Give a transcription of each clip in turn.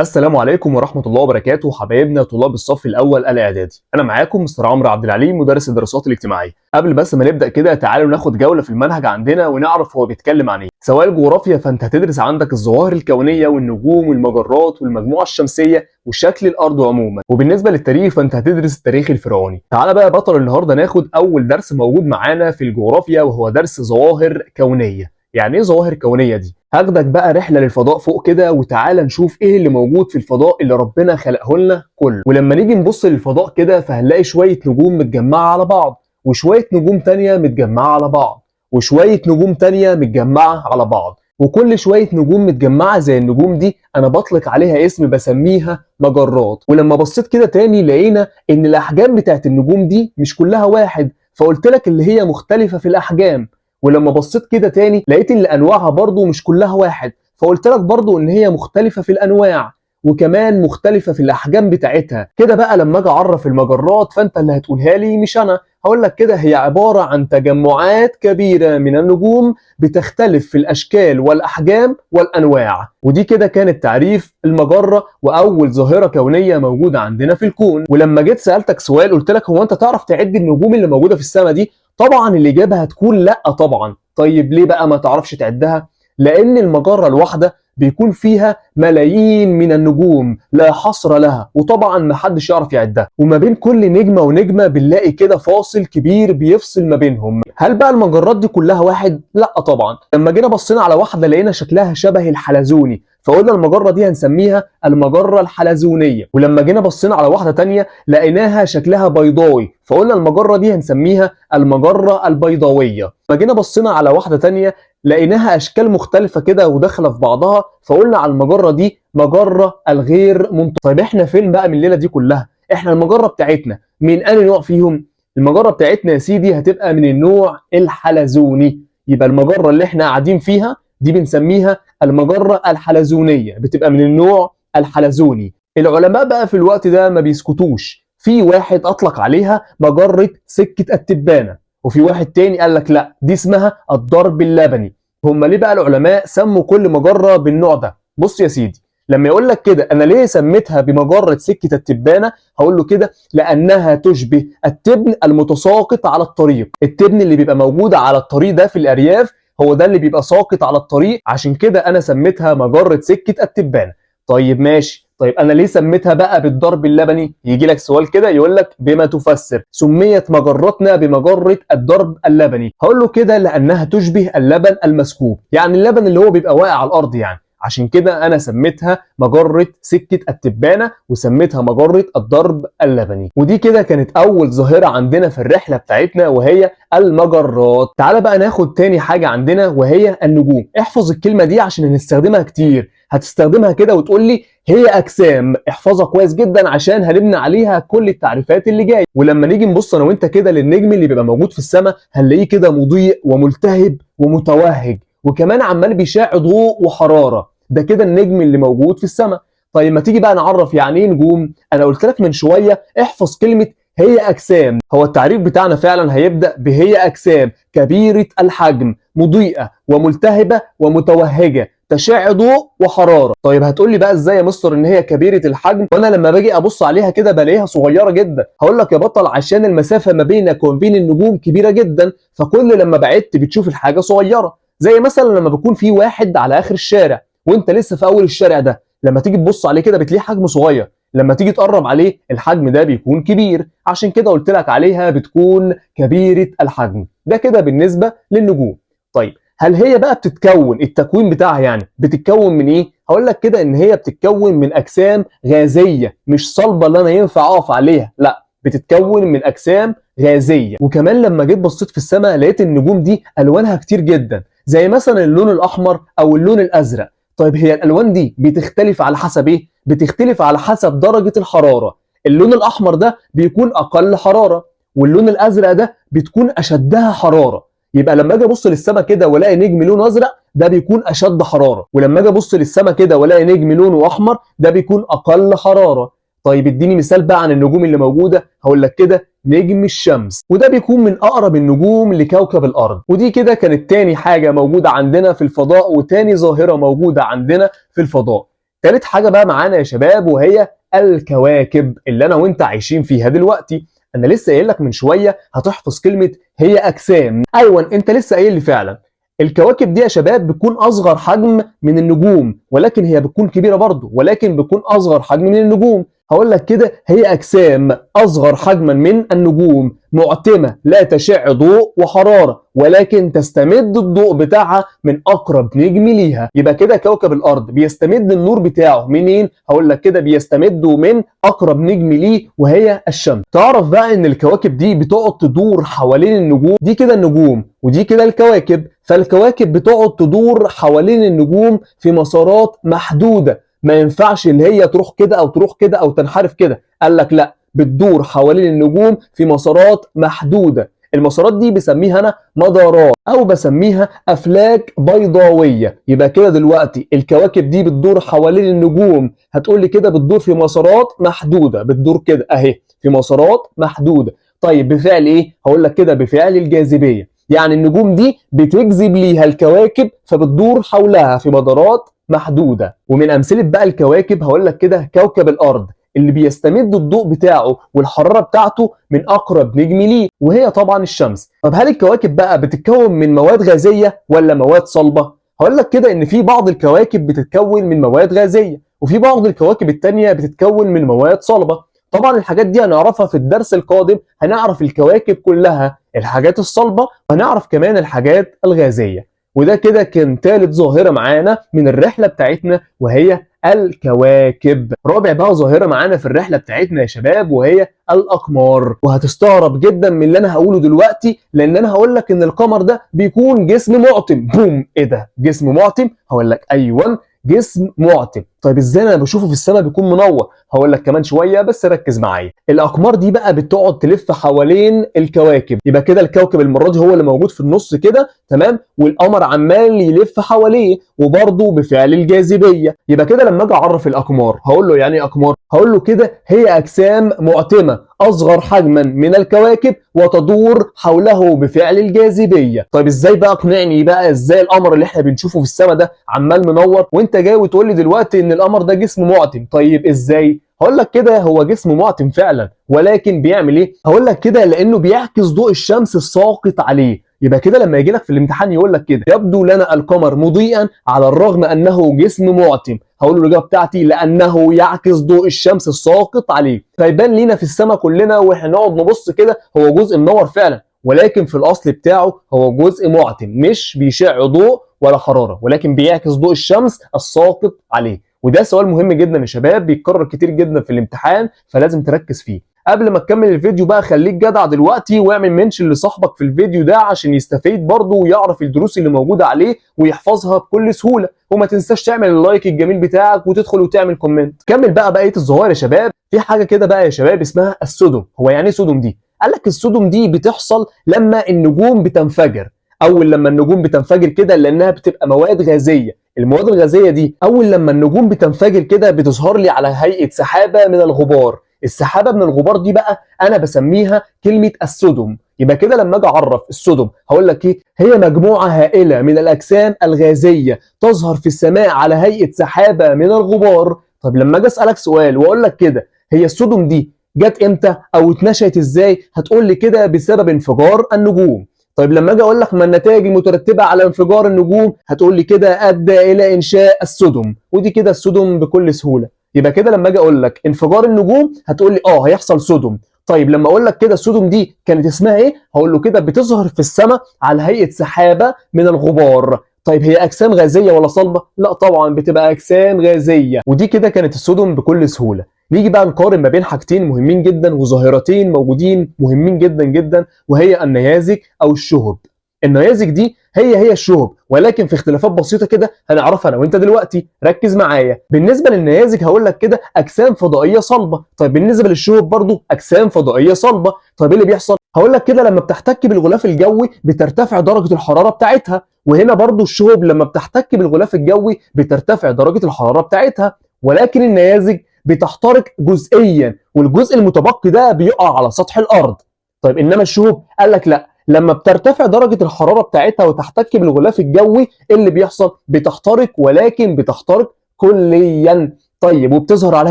السلام عليكم ورحمة الله وبركاته حبايبنا طلاب الصف الأول الإعدادي. أنا معاكم مستر عمرو عبد العليم مدرس الدراسات الاجتماعية. قبل بس ما نبدأ كده تعالوا ناخد جولة في المنهج عندنا ونعرف هو بيتكلم عن إيه. سواء الجغرافيا فأنت هتدرس عندك الظواهر الكونية والنجوم والمجرات والمجموعة الشمسية وشكل الأرض عموما. وبالنسبة للتاريخ فأنت هتدرس التاريخ الفرعوني. تعالى بقى يا بطل النهارده ناخد أول درس موجود معانا في الجغرافيا وهو درس ظواهر كونية. يعني ايه ظواهر كونية دي؟ هاخدك بقى رحلة للفضاء فوق كده وتعالى نشوف ايه اللي موجود في الفضاء اللي ربنا خلقه لنا كله. ولما نيجي نبص للفضاء كده فهنلاقي شوية نجوم متجمعة على بعض، وشوية نجوم تانية متجمعة على بعض، وشوية نجوم تانية متجمعة على بعض، وكل شوية نجوم متجمعة زي النجوم دي انا بطلق عليها اسم بسميها مجرات. ولما بصيت كده تاني لقينا ان الاحجام بتاعت النجوم دي مش كلها واحد، فقلت لك اللي هي مختلفة في الاحجام. ولما بصيت كده تاني لقيت ان انواعها برضو مش كلها واحد، فقلت لك برضو ان هي مختلفة في الانواع وكمان مختلفة في الاحجام بتاعتها. كده بقى لما اجي اعرف المجرات فانت اللي هتقولها لي مش انا، هقول لك كده هي عبارة عن تجمعات كبيرة من النجوم بتختلف في الاشكال والاحجام والانواع. ودي كده كانت تعريف المجرة واول ظاهرة كونية موجودة عندنا في الكون. ولما جيت سألتك سؤال قلت لك هو انت تعرف تعد النجوم اللي موجودة في السماء دي؟ طبعا الإجابة هتكون لا طبعا. طيب ليه بقى ما تعرفش تعدها؟ لأن المجرة الواحدة بيكون فيها ملايين من النجوم لا حصر لها، وطبعا ما حدش يعرف يعدها، وما بين كل نجمة ونجمة بنلاقي كده فاصل كبير بيفصل ما بينهم. هل بقى المجرات دي كلها واحد؟ لا طبعا. لما جينا بصينا على واحدة لقينا شكلها شبه الحلزوني، فقلنا المجرة دي هنسميها المجرة الحلزونية. ولما جينا بصينا على واحدة تانية لقيناها شكلها بيضاوي، فقلنا المجرة دي هنسميها المجرة البيضاوية. لما جينا بصينا على واحدة تانية لقيناها أشكال مختلفة كده وداخلة في بعضها، فقلنا على المجرة دي مجرة الغير منتظمة. طيب احنا فين بقى من الليلة دي كلها؟ احنا المجرة بتاعتنا من أي نوع فيهم؟ المجرة بتاعتنا يا سيدي هتبقى من النوع الحلزوني. يبقى المجرة اللي احنا قاعدين فيها دي بنسميها المجرة الحلزونية، بتبقى من النوع الحلزوني. العلماء بقى في الوقت ده ما بيسكتوش، في واحد أطلق عليها مجرة سكة التبانة، وفي واحد تاني قال لك لا دي اسمها الضرب اللبني. هم ليه بقى العلماء سموا كل مجرة بالنوع ده؟ بص يا سيدي، لما يقول لك كده انا ليه سميتها بمجرة سكة التبانة، هقول له كده لانها تشبه التبن المتساقط على الطريق. التبن اللي بيبقى موجود على الطريق ده في الارياف هو ده اللي بيبقى ساقط على الطريق، عشان كده انا سميتها مجرة سكة التبانة. طيب ماشي، طيب انا ليه سميتها بقى بالضرب اللبني؟ يجي لك سؤال كده يقول لك بما تفسر سميت مجرتنا بمجرة الضرب اللبني؟ هقول له كده لانها تشبه اللبن المسكوب، يعني اللبن اللي هو بيبقى واقع على الارض يعني، عشان كده انا سميتها مجرة سكة التبانة وسميتها مجرة الضرب اللبني. ودي كده كانت اول ظاهرة عندنا في الرحلة بتاعتنا وهي المجرات. تعال بقى ناخد تاني حاجة عندنا وهي النجوم. احفظ الكلمة دي عشان هنستخدمها كتير، هتستخدمها كده وتقول لي هي اجسام. احفظها كويس جدا عشان هنبني عليها كل التعريفات اللي جايه. ولما نيجي نبص انا وانت كده للنجم اللي بيبقى موجود في السماء هنلاقيه كده مضيء وملتهب ومتوهج، وكمان عمال بيشع ضوء وحرارة. ده كده النجم اللي موجود في السماء. طيب ما تيجي بقى نعرف يعني ايه نجوم؟ انا قلت لك من شوية احفظ كلمة هي اجسام. هو التعريف بتاعنا فعلا هيبدا بهي اجسام كبيرة الحجم مضيئة وملتهبه ومتوهجه تشع ضوء وحرارة. طيب هتقول لي بقى ازاي يا مستر ان هي كبيرة الحجم وانا لما باجي ابص عليها كده بلاقيها صغيرة جدا؟ هقول لك يا بطل عشان المسافة ما بينك وما بين النجوم كبيرة جدا، فكل لما بعدت بتشوف الحاجة صغيرة. زي مثلا لما بيكون في واحد على اخر الشارع وانت لسه في اول الشارع ده، لما تيجي تبص عليه كده بتلاقيه حجمه صغير، لما تيجي تقرب عليه الحجم ده بيكون كبير، عشان كده قلت لك عليها بتكون كبيرة الحجم. ده كده بالنسبة للنجوم. طيب هل هي بقى بتتكون، التكوين بتاعها يعني بتتكون من ايه؟ هقول لك كده ان هي بتتكون من اجسام غازية، مش صلبة اللي انا ينفع اقف عليها، لا بتتكون من اجسام غازية. وكمان لما جيت بصيت في السماء لقيت النجوم دي الوانها كتير جدا، زي مثلا اللون الاحمر او اللون الازرق. طيب هي الالوان دي بتختلف على حسب ايه؟ بتختلف على حسب درجة الحرارة. اللون الاحمر ده بيكون اقل حرارة، واللون الازرق ده بتكون اشدها حرارة. يبقى لما اجي ابص للسماء كده والاقي نجم لونه ازرق ده بيكون اشد حرارة، ولما اجي ابص للسماء كده والاقي نجم لونه احمر ده بيكون اقل حرارة. طيب اديني مثال بقى عن النجوم اللي موجودة. هقول لك كده نجم الشمس، وده بيكون من اقرب النجوم لكوكب الارض. ودي كده كانت تاني حاجة موجودة عندنا في الفضاء وتاني ظاهرة موجودة عندنا في الفضاء. تالت حاجة بقى معانا يا شباب وهي الكواكب اللي انا وانت عايشين فيها دلوقتي. انا لسه قايل لك من شوية هتحفظ كلمة هي اجسام. ايوه انت لسه قايل لي فعلا. الكواكب دي يا شباب بتكون اصغر حجم من النجوم، ولكن هي بتكون كبيرة برضه، ولكن بتكون اصغر حجم من النجوم. هقول لك كده هي اجسام اصغر حجما من النجوم، معتمه لا تشع ضوء وحرارة، ولكن تستمد الضوء بتاعها من اقرب نجم ليها. يبقى كده كوكب الارض بيستمد النور بتاعه منين؟ هقول لك كده بيستمده من اقرب نجم ليه وهي الشمس. تعرف بقى ان الكواكب دي بتقعد تدور حوالين النجوم؟ دي كده النجوم ودي كده الكواكب، فالكواكب بتقعد تدور حوالين النجوم في مسارات محدودة، ما ينفعش اللي هي تروح كده او تروح كده او تنحرف كده. قال لك لا، بتدور حوالين النجوم في مسارات محدودة. المسارات دي بسميها انا مدارات او بسميها افلاك بيضاويه. يبقى كده دلوقتي الكواكب دي بتدور حوالين النجوم، هتقول لي كده بتدور في مسارات محدودة، بتدور كده اهي في مسارات محدودة. طيب بفعل ايه؟ هقول لك كده بفعل الجاذبية، يعني النجوم دي بتجذب ليها الكواكب فبتدور حولها في مدارات محدودة. ومن امثلة بقى الكواكب هقول لك كده كوكب الارض اللي بيستمد الضوء بتاعه والحرارة بتاعته من اقرب نجم ليه وهي طبعا الشمس. طب هل الكواكب بقى بتتكون من مواد غازية ولا مواد صلبه؟ هقول لك كده ان في بعض الكواكب بتتكون من مواد غازية وفي بعض الكواكب التانية بتتكون من مواد صلبه. طبعا الحاجات دي هنعرفها في الدرس القادم، هنعرف الكواكب كلها، الحاجات الصلبة وهنعرف كمان الحاجات الغازية. وده كده كان ثالث ظاهرة معانا من الرحلة بتاعتنا وهي الكواكب. رابع بقى ظاهرة معانا في الرحلة بتاعتنا يا شباب وهي الأقمار. وهتستغرب جدا من اللي أنا هقوله دلوقتي، لأن أنا هقول لك إن القمر ده بيكون جسم معتم. بوم، إيه ده؟ جسم معتم؟ هقول لك أيوه جسم معتم. طيب ازاي انا بشوفه في السماء بيكون منور؟ هقول لك كمان شوية بس ركز معايا. الاقمار دي بقى بتقعد تلف حوالين الكواكب، يبقى كده الكوكب المرة دي هو اللي موجود في النص كده، تمام، والقمر عمال يلف حواليه وبرضه بفعل الجاذبية. يبقى كده لما اجي اعرف الاقمار هقول له يعني ايه اقمار؟ هقول له كده هي اجسام معتمه اصغر حجما من الكواكب وتدور حوله بفعل الجاذبية. طيب ازاي بقى اقنعني بقى ازاي القمر اللي احنا بنشوفه في السماء ده عمال منور وانت جاي وتقول لي دلوقتي ان القمر ده جسم معتم؟ طيب ازاي؟ هقول لك كده هو جسم معتم فعلا، ولكن بيعمل ايه؟ هقول لك كده لانه بيعكس ضوء الشمس الساقط عليه. يبقى كده لما يجي لك في الامتحان يقول لك كده يبدو لنا القمر مضيئا على الرغم انه جسم معتم، هقول له الاجابة بتاعتي لانه يعكس ضوء الشمس الساقط عليه. فيبان لينا في السماء كلنا واحنا نقعد نبص كده هو جزء منور فعلا، ولكن في الاصل بتاعه هو جزء معتم، مش بيشع ضوء ولا حرارة، ولكن بيعكس ضوء الشمس الساقط عليه. وده سؤال مهم جدا يا شباب، بيتكرر كتير جدا في الامتحان، فلازم تركز فيه. قبل ما تكمل الفيديو بقى خليك جدع دلوقتي واعمل mention لصاحبك في الفيديو ده عشان يستفيد برضه ويعرف الدروس اللي موجودة عليه ويحفظها بكل سهولة. وما تنساش تعمل ال like الجميل بتاعك وتدخل وتعمل comment. كمل بقى بقية الظواهر يا شباب. في حاجة كده بقى يا شباب اسمها السدم. هو يعني ايه سدم دي؟ قال لك السدم دي بتحصل لما النجوم بتنفجر. اول لما النجوم بتنفجر كده لانها بتبقى مواد غازية، المواد الغازية دي اول لما النجوم بتنفجر كده بتظهر لي على هيئة سحابه من الغبار. السحابة من الغبار دي بقى انا بسميها كلمة السدم. يبقى كده لما اجي اعرف السدم هقول لك ايه؟ هي مجموعة هائلة من الاجسام الغازية تظهر في السماء على هيئة سحابه من الغبار. طب لما اجي اسالك سؤال واقول لك كده هي السدم دي جت امتى او اتنشأت ازاي؟ هتقول لي كده بسبب انفجار النجوم. طيب لما اجي اقول لك ما النتائج المترتبة على انفجار النجوم؟ هتقول لي كده ادى الى انشاء السدم. ودي كده السدم بكل سهولة. يبقى كده لما اجي اقول لك انفجار النجوم هتقول لي هيحصل سدم. طيب لما اقول لك كده السدم دي كانت اسمها ايه؟ هقول له كده بتظهر في السماء على هيئة سحابه من الغبار. طيب هي اجسام غازية ولا صلبه؟ لا طبعا بتبقى اجسام غازية. ودي كده كانت السدم بكل سهولة. نيجي بقى نقارن ما بين حاجتين مهمين جدا وظاهرتين موجودين مهمين جدا جدا، وهي النيازك او الشهب. النيازك دي هي الشهب، ولكن في اختلافات بسيطة كده هنعرفها انا وانت دلوقتي، ركز معايا. بالنسبة للنيازك هقول لك كده اجسام فضائية صلبه. طيب بالنسبة للشهب برضو اجسام فضائية صلبه. طيب ايه اللي بيحصل؟ هقول لك كده لما بتحتك بالغلاف الجوي بترتفع درجه الحرارة بتاعتها، وهنا برضو الشهب لما بتحتك بالغلاف الجوي بترتفع درجه الحرارة بتاعتها، ولكن النيازك بتحترق جزئيا والجزء المتبقي ده بيقع على سطح الارض. طيب انما الشهب قال لك لا، لما بترتفع درجة الحرارة بتاعتها وتحتك بالغلاف الجوي اللي بيحصل؟ بتحترق، ولكن بتحترق كليا. طيب وبتظهر على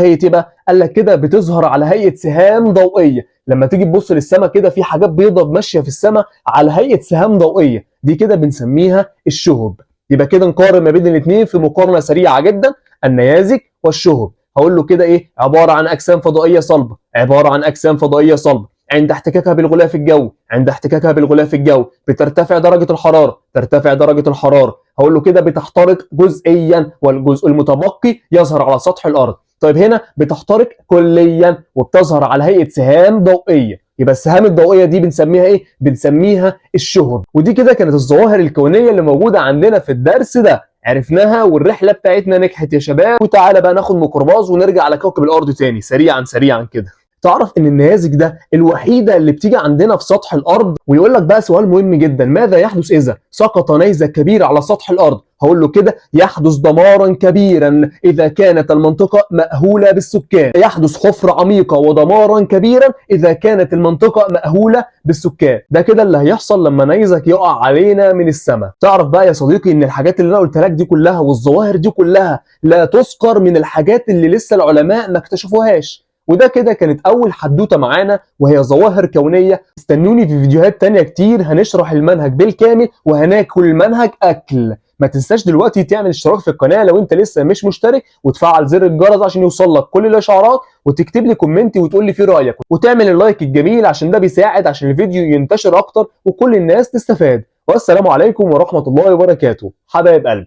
هيئة ايه بقى؟ قال لك كده بتظهر على هيئة سهام ضوئية. لما تيجي تبص للسماء كده في حاجات بيضة ماشية في السماء على هيئة سهام ضوئية، دي كده بنسميها الشهب. يبقى كده نقارن ما بين الاثنين في مقارنة سريعة جدا، النيازك والشهب. هقول له كده ايه؟ عبارة عن اجسام فضائية صلبه، عبارة عن اجسام فضائية صلبه عند احتكاكها بالغلاف الجوي، عند احتكاكها بالغلاف الجوي بترتفع درجه الحرارة، ترتفع درجه الحرارة. هقول له كده بتحترق جزئيا والجزء المتبقي يظهر على سطح الارض. طيب هنا بتحترق كليا وبتظهر على هيئة سهام ضوئية. يبقى السهام الضوئية دي بنسميها ايه؟ بنسميها الشهب. ودي كده كانت الظواهر الكونية اللي موجودة عندنا في الدرس ده، عرفناها والرحلة بتاعتنا نجحت يا شباب. وتعالى بقى ناخد ميكروباص ونرجع على كوكب الارض تاني سريعا سريعا كده. تعرف ان النيازك ده الوحيدة اللي بتيجي عندنا في سطح الارض؟ ويقول لك بقى سؤال مهم جدا، ماذا يحدث اذا سقط نيزك كبير على سطح الارض؟ هقول له كده يحدث دمارا كبيرا اذا كانت المنطقة مأهوله بالسكان، يحدث حفره عميقة ودمارا كبيرا اذا كانت المنطقة مأهوله بالسكان. ده كده اللي هيحصل لما نيزك يقع علينا من السماء. تعرف بقى يا صديقي ان الحاجات اللي انا قلتها لك دي كلها والظواهر دي كلها لا تذكر من الحاجات اللي لسه العلماء ما اكتشفوهاش. وده كده كانت اول حدوتة معانا وهي ظواهر كونية. استنوني في فيديوهات تانية كتير هنشرح المنهج بالكامل وهناكل المنهج اكل. ما تنساش دلوقتي تعمل اشتراك في القناة لو انت لسه مش مشترك، وتفعل زر الجرس عشان يوصل لك كل الاشعارات، وتكتب لي comment وتقول لي فيه رايك، وتعمل ال like الجميل عشان ده بيساعد عشان الفيديو ينتشر اكتر وكل الناس تستفاد. والسلام عليكم ورحمة الله وبركاته حبايب قلبي.